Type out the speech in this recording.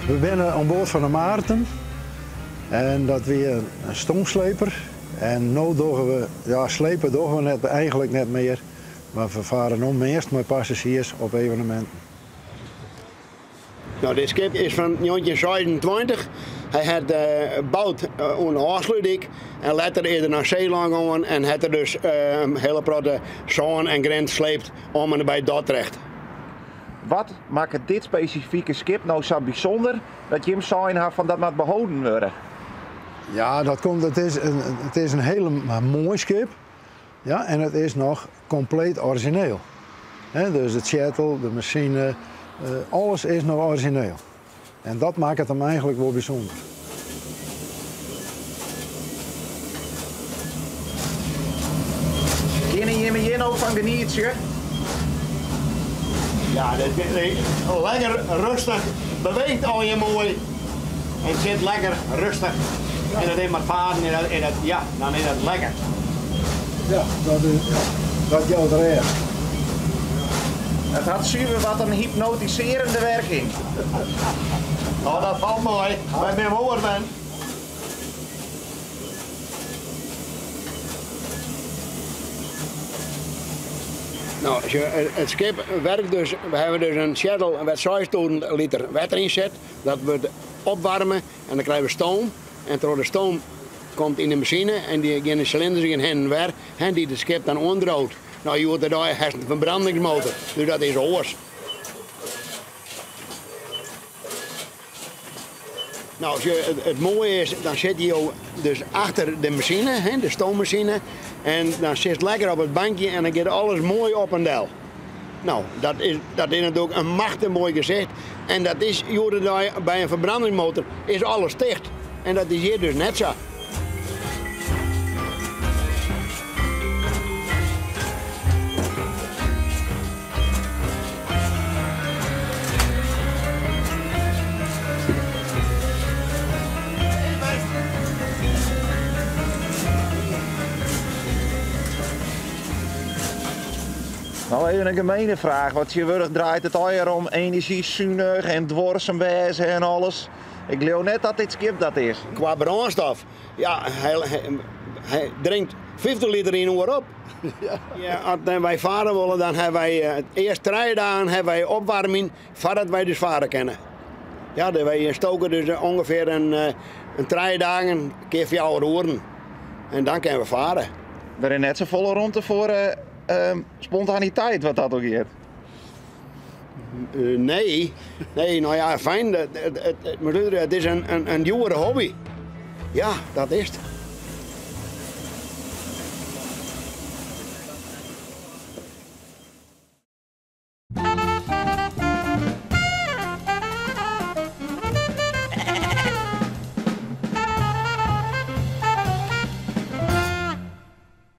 We binne oan board fan de Maarten en dat wie in stoomsleper. En no dogge we, ja slepe dogge we net, eigentlik net mear, mar we farre no meast mei passazjiers op eveneminten. No, dit skip is fan 1926. Hy hat boud oan de Ofslútdyk en letter is er nei Seelân gongen en hat er dus in hiele protte sân en grint sleept om en by Dordrecht. Wat makket dit spesifike skip no sa bysûnder dat jim sein ha fan dat moat beholden wurde? Ja, dat komt, it is in hiele moai skip, ja, en it is noch kompleet orizjineel. Dus de tsjettel, de masine, alles is noch orizjineel. En dat makket him eigentlik wol bysûnder. Kinne jimme hjir no fan genietsje? Ja, dit is lekker rêstich, beweecht allegear moai en sit lekker rêstich. En dat is mar faren en dat, ja, dan is dat lekker. Ja, dat is, ja, dat jout rêst. It hat suver wat in hypnotisearjende werking. Oh, dat falt mei. Wy binne wol wat wend. No, it skip werkt dus, we hawwe dus in tsjettel wêr't 6000 liter wetter yn sit. Dat wurdt opwaarme en dan krije we stoom. En troch de stoom komt yn de masine en dy gean de silinders gean hinne en wer en dy't it skip dan oandriuwt. No, hjoed-de-dei hast in ferbrandingsmotor, dus dat is oars. No, it moaie is, dan sitte jo dus achter de masine, de stoommachine, en dan sitst lekker op it bankje en dan giet alles moai op en del. No, dat is, dat is natuerlik in machtich moai gesicht en dat is hjoed-de-dei by in ferbrandingsmotor is alles ticht en dat is hjir dus net sa. No even in gemene fraach, want tsjintwurdich draait it allegear om enerzjysunich en duorsum wêze en alles. Ik leau net dat dit skip dat is. Kwa brânstof, ja, hy drinkt 50 liter yn oer op. Ja, as wy fare wolle, dan hawwe wy earst 3 dagen hawwe wy opwaarming foardat wy dus fare kinne. Ja, wy stoke dus ûngefear in 3 dagen kear 4 oeren en dan kinne we fare. Der is net safolle romte foar spontaniteit wat dat oangiet. Nee, nee, no ja, fijn. It is in djoere hobby. Ja, dat is it.